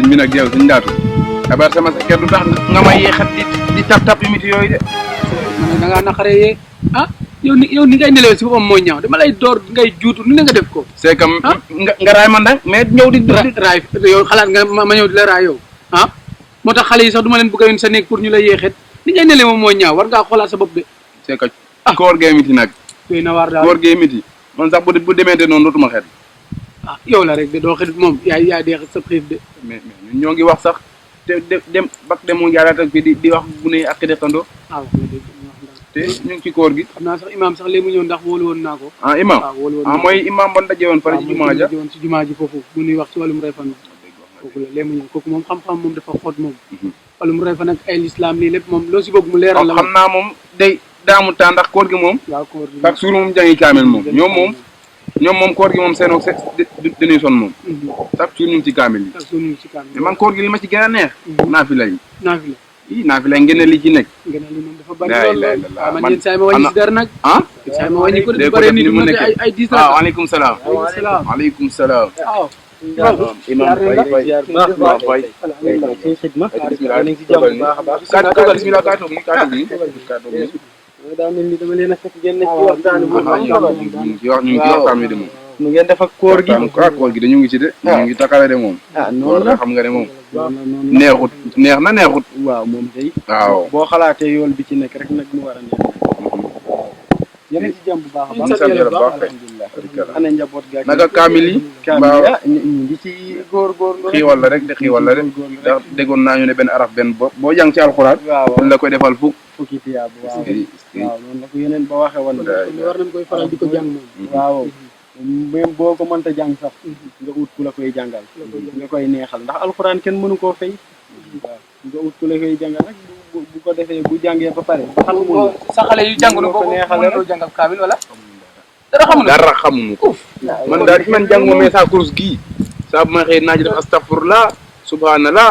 sëñ bi nag yow sëñ daatu xabaar sama sa kër du tax nga may yeexat di tap yu miti yooyu de. man da ngaa naqaree yee yow ni ngay nelawee si boppam moo ñaaw dama lay door ngay juutu ni nga def ko. c'est que nga raay man nag mais ñëw di. raay yow xalaat nga ma ñëw di la raay yow moo tax xale yi sax du ma leen bëgg a yoon sa néeg pour ñu la yeexet ni ngay nelawee moom moo ñaaw war ngaa xoolaat sa bopp de. c'est que koor gee miti nag. doy na waar daal koor gee miti man sax bu demeente noonu dootuma xet. yow la rek de doo xet moom yaay dee sa xiif de. mais ñoo ngi wax sax te dem bak demoo njaaraat ak fii di wax bu ne ak dëkkandoo. wax nga dëgg te ñu ngi ci koor gi. xam naa sax imaam sax léegi mu ñëw ndax wóolu woon naa ko. imam wóolu woon naa ko mooy imam ban daje woon fara ci jumaa ja. ci jumaa ji foofu mu nuy wax ci wàllum rayfan kooku la léegi mu ñëw kooku moom xam-xam moom dafa xoot moom wàllum rayfan ak ay lislaam lii lépp moom loo si bëgg mu leeral la xam naa moom day daamu temps ndax koor gi moom. waaw koor gi chaque jour moom jàngi kaamel moom ñoom moom koor gi moom seen dañuy son moom chaque jour ñu ngi ci kaamel yi mais man koor gi li ma ci gën a neex naafila yi naafila yi ngeen li ci nekk ngeen li moom dafa bari lool man yéen saa yi ma wàññi si dara nag saa yi ma wàññi ko de bëri ni mu nekk ay 10 la waaleykum salaam waaleykum salaam imam Faye ci xidma bismillah ci jàmm baax bismillah kaay toog nii daa mel ni dama leen a fekk ngeen ne ci waxtaan ñu ngi waxtaan wi de moom nu ngeen def ak koor gi koor gi dañu ngi ci de ñu ngi takkale de moom noonu la xam nga ne moom neexut neex na neexut waaw moom day waaw boo xalaatee yool bi ci nekk rek nag mu war a neex yéen a ci jàmm bu baax a baax alhamdulilah ana njaboot gaa naka kaamil yi ñu ngi ci góorgóorlu xiiwal la rek de xiiwal la de ndax déggoon naa ñu ne benn araf benn boo jàng ci alxuraan waaw la koy defal fukki tiyaabu waaw noonu la ko yeneen ba waxee woon war nañ koy faral di ko jàng moom waaw même boo ko mënta jàng sax nga ut ku la koy jàngal nga koy neexal ndax alxuraan kenn mënu koo fay waaw nga ut ku la koy jàngal rek bu ko defee bu jàngee ba pare xam nga sa xale yu jàngul boobu mënuloo jàngal kaamil wala dara xamuñu ko man daal man jàng moom saa course gii saa bu ma xëy naa ji def astafurlah subhanallah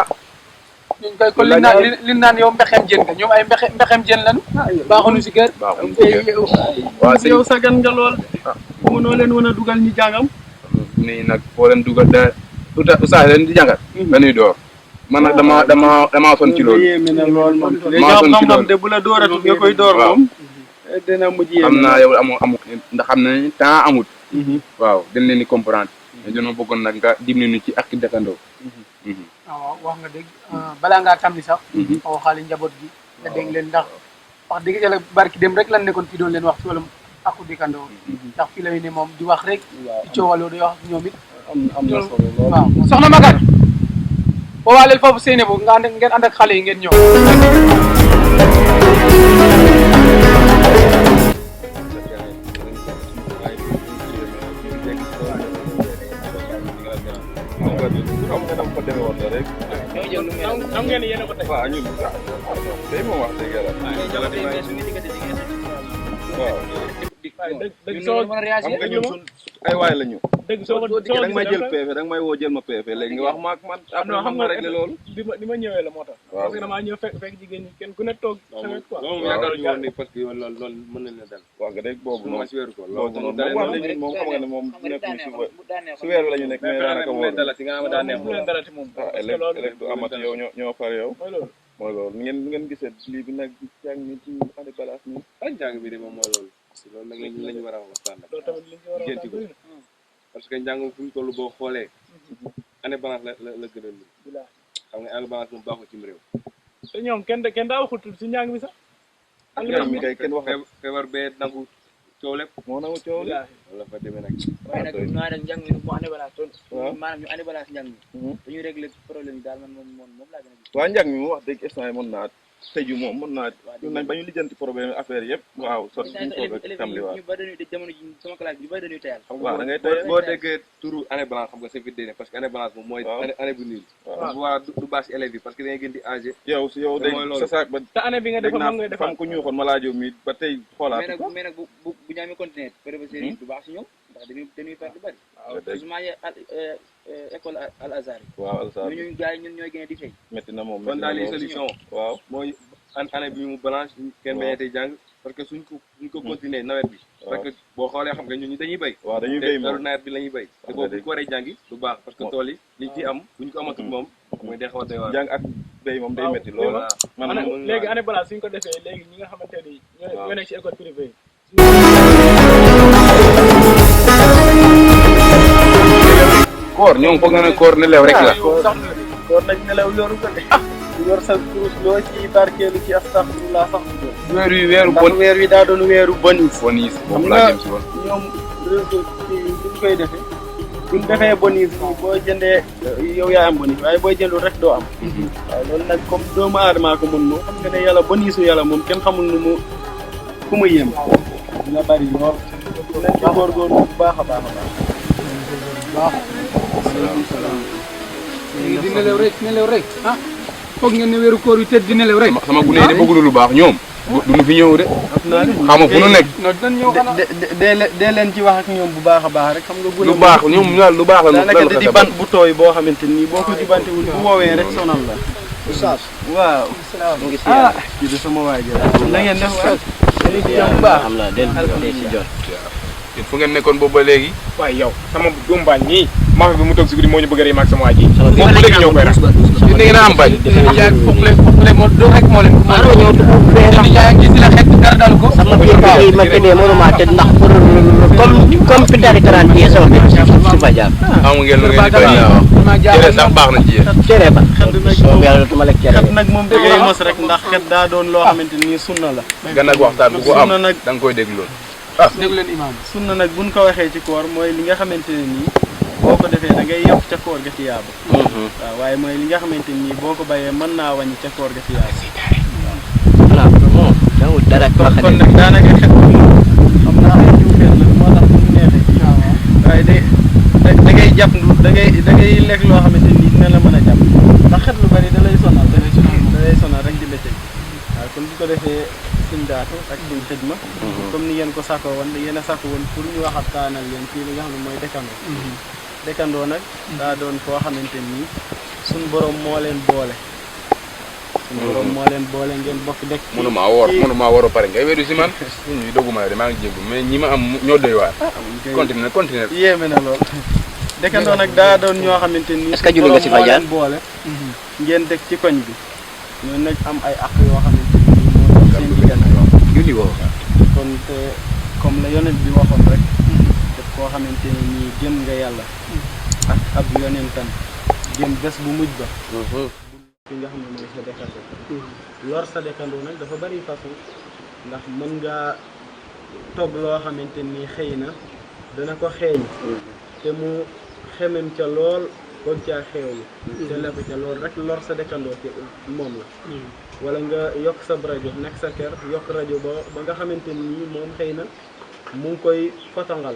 ñu koy ko li naan yow mbexem jën nga ñoom ay mbexem jën lañu baaxuñu si kër waaw yow sagan nga lool mënoo leen wan a dugal ñu jàngam nii nag boo leen dugal da usa leen di jàngal dañuy door man nag dama son ci loolu yéeme na lool moom léegi xam-xam de bu la dooratul nga koy door moom dina mujj yéeme xam naa yow amu ndax xam ne temps amut waaw dañ leen di comprendre mais dañoo bëggoon nag nga dimbali ñu ci ak dëkkandoo waaw wax nga dégg balaa ngaa tàmmi sax xaw xaali njaboot gi nga dégg leen ndax wax dëgg yàlla barki dem rek lan nekkoon fii doon leen wax ci wàllum aku dëkkandoo ndax fii lay ne moom di wax rek di coowaloo di wax ñoom it am na solo lool waaw soxna Maguette boo waaleel foofu séene bu nga ngeen ànd ak xale yi ngeen ñëw am ngeen yéen a ko teg waaw ñun tey moom wax dëgg yàlla dëgg soo xam nga ñun suñ ay waay la ñu dëgg soo da nga may jël PV da nga may woo jël ma PV léegi nga wax ma ak man après xam ma nga réglé loolu ni ma ñëwee la moo tax waaw parce que damaa ñëw fekk jigéen ñi kenn ku nekk toog tamit quoi moom yaakaaruñu woon ni parce que loolu mën nañ la dal wax nga dégg boobu moom moom si weeru ko boobu noonu moom xam nga ne moom nekkuñu si weer la ñu nekk mais daanaka mu leen dalati nga xam daa neex mu leen dalati moom élect du amati yow ñoo far yow mooy loolu mooy loolu ngeen gisee lii bi nag jàng ni ci andi place ni ak njàng bi de moom mooy loolu parce que loolu nag lañu war a waxtaan nag loolu tamit li ñu war a génti ko parce que njàng fu ñu toll boo xoolee année balance la gën a lu xam nga année balance moom baaxul cim réew te ñoom kenn daa waxutul si njàng mi sax mi kay kenn wax feebar bee nangu coow lépp moo nangu coow li loolu la fa demee nag waaye nag ñu nag njàng mi mu année balance toon maanaam ñu année balance njàng mi dañuy régler problème yi daal man moom laa gën a gis waa njàng mi mu wax dëgg instant yi mën naa tëju moom mën naa nañ ba ñu lijjanti problème affaire yëpp waaw sot ñu ko rek tam li waaw ñu bari dañuy jamono ji sama classe bi ñu bari dañuy tayal waaw da ngay tey boo déggee turu année balance xam nga c'est vite dene parce que année balance moom mooy année bu niil bu waa du baax si élèves yi parce que da ngay gën di âgé yow si yow day sa saak ba te année bi nga defoon moom ngay defaat fam ko ñuuxoon ma laajow mi ba tey xoolaat mais nag bu ñu amee continuer professeur yi du baax si ñoom ndax dañuy perte lu bari justement école al azhar yi waaw alsa ñun gars yi ñun ñooy gën a di fay métti na moom kon daal li solution waaw mooy année bi mu balance kenn bañatee jàng parce que suñ ko continuer nawet bi parce que boo xoolee xam nga ñun ñi dañuy béy waaw dañuy béy moom nawet bi la ñuy béy te boobu bu ñu ko waree jàngi du baax parce que tool yi liñ ci am bu ñu ko amatul moom muy day xaw a doy waar. jàng ak béy moom day métti loolu. man léegi année balaa suñ ko defee léegi ñi nga xamante ni ñoo nekk ci école privée yi. koor ñoom foog na ne koor nelew rek la. koor nag nelaw yoru ko de. yor sa kurus loo ci barkeelu ci astaghfirullah sax. weer wi daa doon weeru bonus. bonus boobu laa jëm si woon. ñoom réseau ci buñ koy defee. buñ defee bonus boo jëndee yow yaa am bonus waaye booy jëndul rek doo am. waaye loolu nag comme doomu aadama ko mën moom xam nga ne yàlla bonusu yàlla moom kenn xamul nu mu fu mu yem. dina bari lool. nañ ci góorgóorlu bu baax a baax a baax. léegi di nelew rek ah foog ngeen ne weeru koor wi tëdd di nelew rek. sama gune yi de bëgg lu baax ñoom. duñu fi ñëw de. xam nga fu nu nekk. dee leen ci wax ak ñoom bu baax a baax rek xam nga. gune lu baax ñoom ñaar lu baax la. daanaka da di bant bu tooy boo xamante ni boo ko jubantewul bu woowee rek sonal la. oustaz waaw. kii de sama waay jërëjëf. na ngeen def waay. bu baax am la del ci jot. fu ngeen nekkoon boobu ba léegi. waaye yow sama doomu bañ ñii maa bi mu toog si guddi moo ñu bëgg a rey maag sama waa ji. sama moom léegi ñëw koy rax. yéen da ngeen a am bañ. foofu moo doo rek moo leen. yaa ngi gis la xeet dara dalu ko. sama biir yi ma tëddee mënuma tëdd ndax comme pitari 30 yi sama biir suba jaar. xam ngeen lu ngeen di bañ. cere sax baax na ci yéen. cere ba moom yàlla duma lekk cere xet nag moom da ngay mos rek ndax xet daa doon loo xamante ni sunna la. gan ak waxtaan bu ko am sunna nag da nga koy déglu. déglu leen imaam. sunna nag buñ ko waxee ci koor mooy li nga xamante ne nii boo ko defee da ngay yokk ca koor ga ci yaaba. waaw waaye mooy li nga xamante ni boo ko bayee mën naa wàññi ca koor ga ci yaaba. voilà moom dawul dara kon nag daanaka xet xam naa ay jiw xel la moo tax bu ñu neexee. waaye da ngay jàpp da ngay lekk loo xamante ni dina la mën a jàpp ndax xet lu bari da lay sonal rek di bëccëg. waaw kon bu ko defee suñ daatu ak suñ xidma comme ni ngeen ko sàkkoo woon yéen a sàkko woon pour ñu waxataanal leen fii li nga xam ne mooy dëkkandoo. dëkkandoo nag daa doon koo xamante nii suñ borom moo leen boole. suñ borom moo leen boole ngeen bokk dëkk. mënumaa woor pare ngay weddu si man. ñu dogguma la de maa ngi jéggu mais ñi ma am ñoo doy waar. continuer yéeme na lool. dëkkandoo nag daa doon ñoo xamante nii. est-ce que julli nga si fajar suñ borom moo leen boole. ngeen dëkk ci koñ bi. ñoo nag am ay àq yoo xamante ni moo doon seen diggante. julli woo kon te comme la yonent bi waxoon rek. def koo xamante ne nii gëm nga yàlla. ak ab yonentam gëm bés bu mujj ba. ki nga xam ne mooy sa dëkkandoo. lor sa dëkkandoo nag dafa bari façon ndax mën ngaa togg loo xamante ni xëy na dana ko xeeñ. te mu xemem ca lool boog caa xeewlu. te lekk ca lool rek lor sa dëkkandoo ci moom la. wala nga yokk sa rajo nekk sa kër yokk rajo ba nga xamante ni moom xëy na mu ngi koy fotangal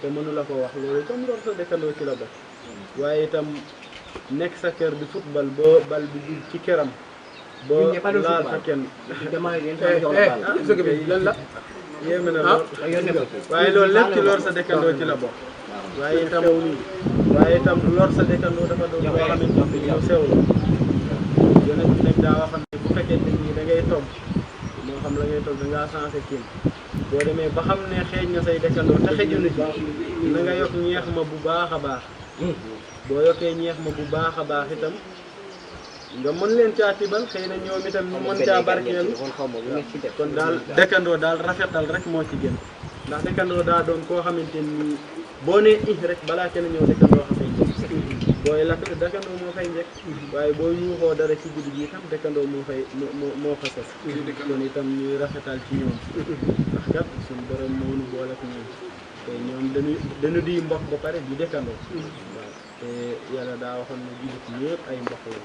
te mënu la ko wax loolu itam lor sa dëkkandoo ci la bokk. waaye itam nekk sa kër di football ba bal bi dugg ci këram. boo laal sa kenn. lan la. yéeme na lool. waaye loolu lépp ci lor sa dëkkandoo ci la bokk. waaye itam lor sa dëkkandoo dafa doon loo xamante ni yow sew la. yonent bi nag daa waxoon ne bu fekkee ni da ngay togg moo xam la ngay togg da ngaa sensé kiim boo demee ba xam ne xeeñ na say dëkkandoo te xejuñu ci na nga yokk ñeex ma bu baax a baax. boo yokkee ñeex ma bu baax a baax itam nga mën leen caa tibal xëy na ñoom itam ñu mën caa barkeelu. kon daal dëkkandoo daal rafetal rek moo ci gën ndax dëkkandoo daa doon koo xamante ni boo nee rek balaa kenn ñëw dëkkandoo xam ne booy lakk dëkkandoo moo fay njëkk. waaye boo yuuxoo dara ci guddi gi itam dëkkandoo moo fay moo fa sës. kon itam ñuy rafetal ci ñoom. ndax kat suñu borom moo nu boole ak ñoom te ñoom dañu di mbokk ba pare di dëkkandoo. waaw te yàlla daa waxoon ne jullit ñëpp ay mbokk la.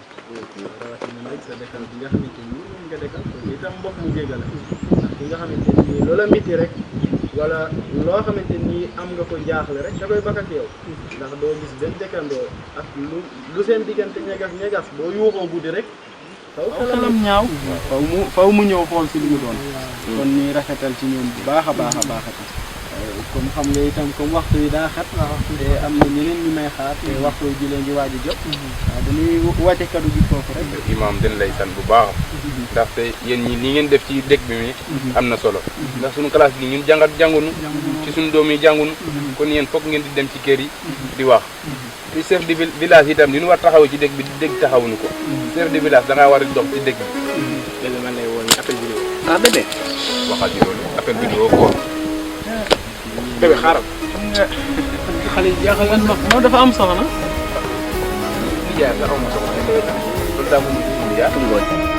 rawatina nag sa dëkkal bi nga xamante ni moom nga dëkkal ko itam mbokk mu jégal la. ndax ki nga xamante ni loola miti rek. wala loo xamante ni am nga ko jaaxle rek da koy bakk ak yow. ndax doo gis benn dëkkandoo ak lu seen diggante ñegas boo yuuxoo guddi rek. faw xelam ñaaw. faw mu ñëw xool si li mu doon. kon ñuy rafetal ci ñoom bu baax a baax a baax comme xam nga itam comme waxtu yi daa xat. te am na ñeneen ñu may xaar te waxtu ji leen di waaj a jot. waaw dañuy wàcce kaddu gi foofu rek. imaam dañ lay sant bu baax. ndaxte yéen ñi li ngeen def ci dëkk bi mi am na solo. ndax suñu classe bi ñun jàngunu ci suñu doom yi jàngunu kon yéen foog ngeen di dem ci kër yi di wax. di chef de village itam li ñu war taxaw ci dëkk bi dëgg taxawuñu ko chef de village da ngaa war a dox ci dëkk bi léegi man lay woon appel vidéo ah bébé waxal ci loolu appel vidéo ko bébé xaaral xale yi jaaxal lan mag moom dafa am soxna nijaay nga aw ma soxla loolu daa mu nijaay